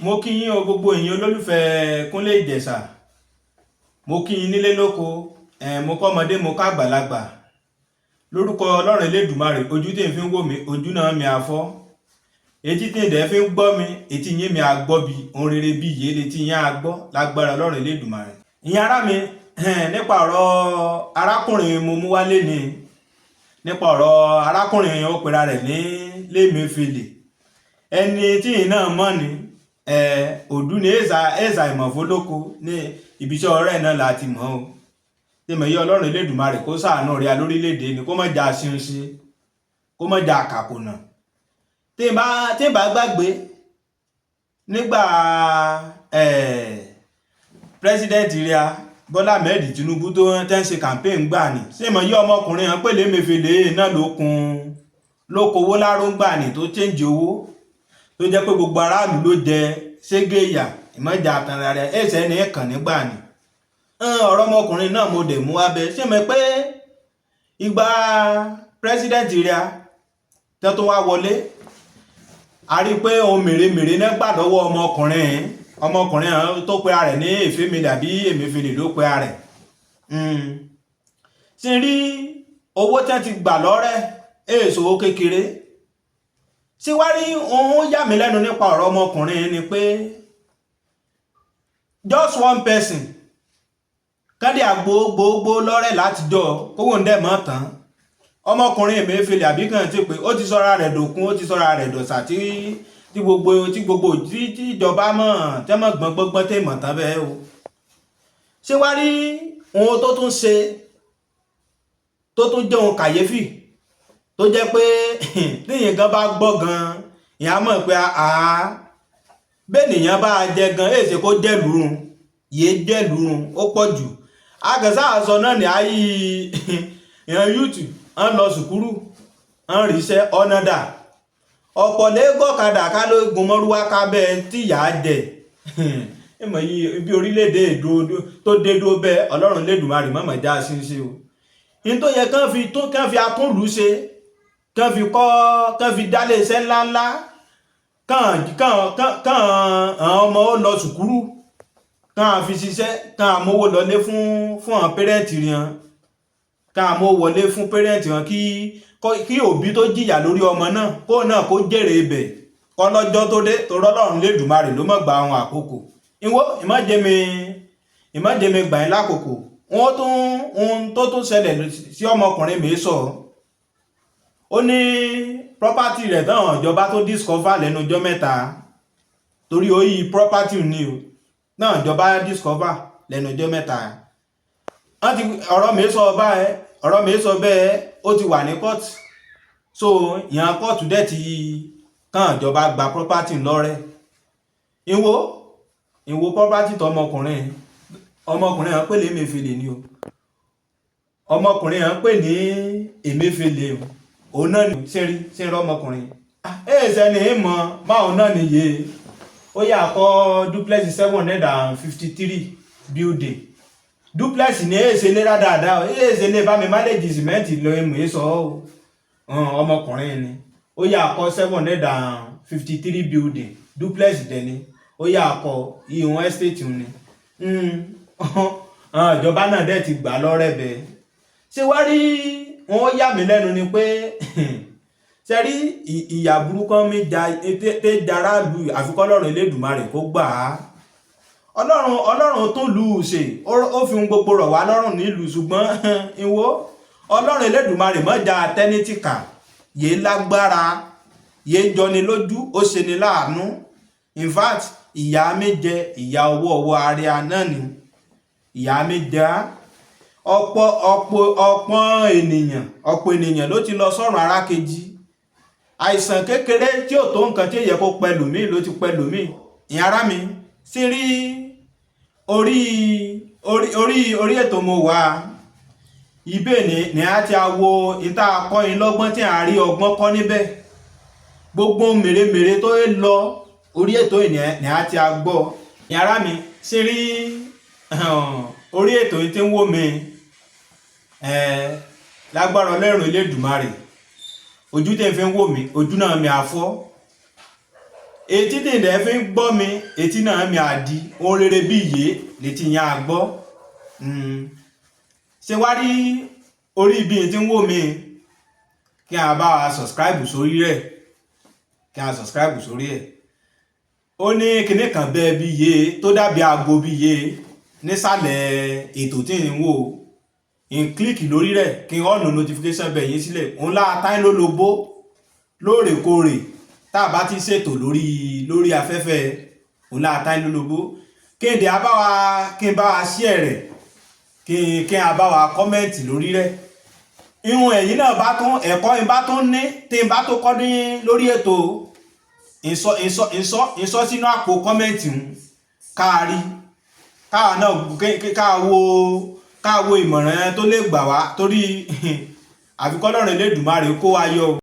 Mo kí yín o, gbogbo èèyàn olólùfẹ́ Kúnlé Ìjẹ̀ṣà. Mo kí yín nílé lóko, mo kọ́ ọmọdé, mo ká àgbàlagbà. Lórúkọ Ọlọ́run Elédùmarè, ojú tí ń fi ń wò mí, ojú náà mi àfọ́, etí tí ń dẹ̀ fi ń gbọ́ mi, etí yín mi àgbọ́ bí ohun rere bí yé létí yín á gbọ́ lágbára Ọlọ́run Elédùmarè. Ìyẹn ará mi, nípa ọ̀rọ̀ arákùnrin mo mú wálé ni, nípa ọ̀rọ̀ arákùnrin ó pera rẹ̀ ní Lẹ́mẹ̀fẹ̀lẹ̀, ẹni tí yìí náà mọ̀ ní òdú ní èsà ìmọ̀fólóko ní ibiṣẹ́ ọ̀rẹ́ náà láti mọ̀ o. Tèmọ̀ yí Ọlọ́run Elédùmarè kó ṣàánú rẹ̀ lórílẹ̀‐èdè ni, kó má jà ṣeun ṣe, kó má jà kàkùnà. Tí n bá gbàgbé, nígbà president ria Bọ́lá Ahmed Tinubu tó tẹ́ ń ṣe campaign gbà ní, ṣé mọ̀ yí ọmọkùnrin hàn pé Lẹ́mẹ̀fẹ̀lẹ̀ náà ló kun ló kowó láró gbà ní, tó change owó, tó jẹ́ pé gbogbo aráàlú ló jẹ ségéyà ìmọ̀jà àtàrà rẹ̀ ẹ̀sẹ̀ ní kàn nígbà ni. Ọ̀rọ̀ ọmọkùnrin náà mo dẹ̀ mú wá bẹ́ẹ̀. Ṣé mọ̀ pé ìgbà president ria tẹ́ tó wá wọlé, a rí i pé ohun mèremère náà gbà lọ́wọ́ ọmọkùnrin tó pe ara rẹ̀ ní Efemele àbí Emefiele ló pe ara rẹ̀. Ṣe rí owó tí wọ́n ti gbà lọ́rẹ́, èso kékeré. Ṣé wá rí ohun yà mí lẹ́nu nípa ọ̀rọ̀ ọmọkùnrin ni pé just one person kádì àgbo gbogbo lọ́rẹ́ látijọ́, kówó ń dẹ̀ mọ́ tán. Ọmọkùnrin Emefiele àbí kàn ti pé ó ti sọ́ra rẹ̀ dòkun, ó ti sọ́ra rẹ̀ dọ̀sà, tí gbogbo tí ìjọba mọ̀ tẹ́ mọ̀ gbọ́ngbọ́ngbọ́n tẹ́ mọ̀ tán bẹ́ẹ̀ o. Ṣé wá rí ohun tó tún ṣe tó tún jẹ́ ohun kàyéfì, tó jẹ́ pé tíyìn gan bá gbọ́ gan, ìyá mọ̀ pé àá bẹ́ẹ̀ nìyẹn bá jẹ gan, èsì kó jẹ́ lùrùn yéé jẹ́ lùrùn ó pọ̀ jù. Àgàsà àṣọ náà ní ayé ìyẹn youth ń lọ sùkúrù, ń ríṣẹ́ ọ̀nà dà, ọ̀pọ̀ lè gọ́kadà ká ló gun mọ́rúwá ká bẹ́ẹ̀ tí ìyá jẹ. Ìmọ̀ yìí bí orílẹ̀-èdè tó dé dúró bẹ́ẹ̀, Ọlọ́run Lédùmarè mọ̀mọ́ já sí sí o. Ní tó yẹ kán fi tó kán fi atúnlù ṣe, kán fi kọ́, kán fi dálé iṣẹ́ ńláńlá, kán kán kán kán àwọn ọmọ ó lọ sùkúrù, kán fi ṣiṣẹ́, kán amówó lọlé fún àwọn parent wọn, kán amówó wọlé fún parent wọn, kí òbí tó jìyà lórí ọmọ náà kó náà kó jèrè ibẹ̀ kọ́ lọ́jọ́ tó dé, tó rọ́lọ́run Lédùmarè ló mọ̀ gba àwọn àkókò. Ìwọ ìmọ̀jẹ̀mí gbà yín lákòókò. Wọ́n tún ohun tó tún ṣẹlẹ̀ sí ọmọkùnrin mi sọ, ó ní property rẹ̀ táwọn ìjọba tó discover lẹ́nu ọjọ́ mẹ́ta, torí ó yí property ní o náà ìjọba discover lẹ́nu ọjọ́ mẹ́ta. Wọ́n ti ọ̀rọ̀ mi sọ báyẹn, ọ̀rọ̀ mi sọ bẹ́ẹ̀, ó ti wà ní court. So ìyẹn kóòtù dẹ̀ ti kàn ìjọba gba property lọ́rẹ́. Ìwò property tó ọmọkùnrin hàn pè ní Emefiele ni o. Ọmọkùnrin hàn pè ní Emefiele o, òun náà ni. Sẹ́rí sẹ́rí ọmọkùnrin ẹ̀ẹ́sẹ̀ ní mọ̀ báwọn náà nìyé. Ó yà kọ́ duplex 753 building, duplex ní èsè lé dáadáa, èsè lé bá mi manage cement lọ èmù sọ ọmọkùnrin ni. Ó yà kọ́ 753 building, duplex dẹ̀ ni. Ó yà kọ́ ìwọ̀n estate ni. Ìjọba náà dẹ̀ ti gbà lọ́rẹ́ bẹ́ẹ̀. Ṣé wá rí wọn yà mí lẹ́nu ni pé, ṣe rí ìyà burúkú mi tẹ́ jara lu, àfikọ́ Ọlọ́run Elédùmarè kó gbà á. Ọlọ́run tó lù ú ṣe, ó fi ohun gbogbo rọ̀ wá lọ́rùn nílùú, ṣùgbọ́n ìwọ Ọlọ́run Elédùmarè mọ́jà tẹ́nítìkà yéé lágbára, yéé jọni lójú, ó ṣe ni láàánú. In fact, ìyá mi jẹ ìyá ọwọ́ ọwọ́ àríà náà ni ìyá mi jẹ á. Ọ̀pọ̀ ọ̀pọ̀ ọ̀pọ̀ ènìyàn, ọ̀pọ̀ ènìyàn ló ti lọ sọ́run arákejì. Àìsàn kékeré tí ò tó nǹkan tí èyẹ kó pẹlú mí ló ti pẹlú mí. Ìyẹn ará mi sí rí orí orí orí orí ètò mo wà ibẹ̀ ní a ti wo ìta akọ́yin lọ́gbọ́n tí a rí ọgbọ́n kọ́ níbẹ̀. Gbogbo mèremère tó ń lọ orí ètò yìí ní a ti gbọ́. Ìyẹn ará mi sí rí orí ètò yìí tí ń wò mí lágbára Ọlọ́run Elédùmarè, ojú tẹ́ fi ń wò mí, ojú náà mi àfọ́. Etí tí ìdẹ́ fi ń gbọ́ mi, etí náà mi àdí ohun rere bí ìyé létí yẹn á gbọ́. Ṣé wá rí orí ibi tí ń wò mí, kí a bá wa subscribe sórí rẹ̀, kí a subscribe sórí ẹ̀. Ó ní kinní kan bẹ́ẹ̀ bí iye tó dàbí aago bí iye nísàlẹ̀ ètò tí ń wò, n click lórí rẹ̀, kí n on notification bell yín sílẹ̀. Òun láà táyín ló lobó lóòrèkóòrè tá a bá ti ṣètò lórí afẹ́fẹ́. Òun láà táyín ló lobó. Kí n dẹ̀ á bá wa, kí n bá wa share rẹ̀, kí n bá wa comment lórí rẹ̀. Ihun ẹ̀yìn náà bá tún ẹ̀kọ́ n bá tún ní tí n bá tó kọ́ ní lórí ètò, ìsọ sínú àpò comment ń káàrí, káà náà káà wo ìmọ̀ràn tó lè gbà wá, torí àfikọ́ Ọlọ́run Elédùmarè kó wa yọ.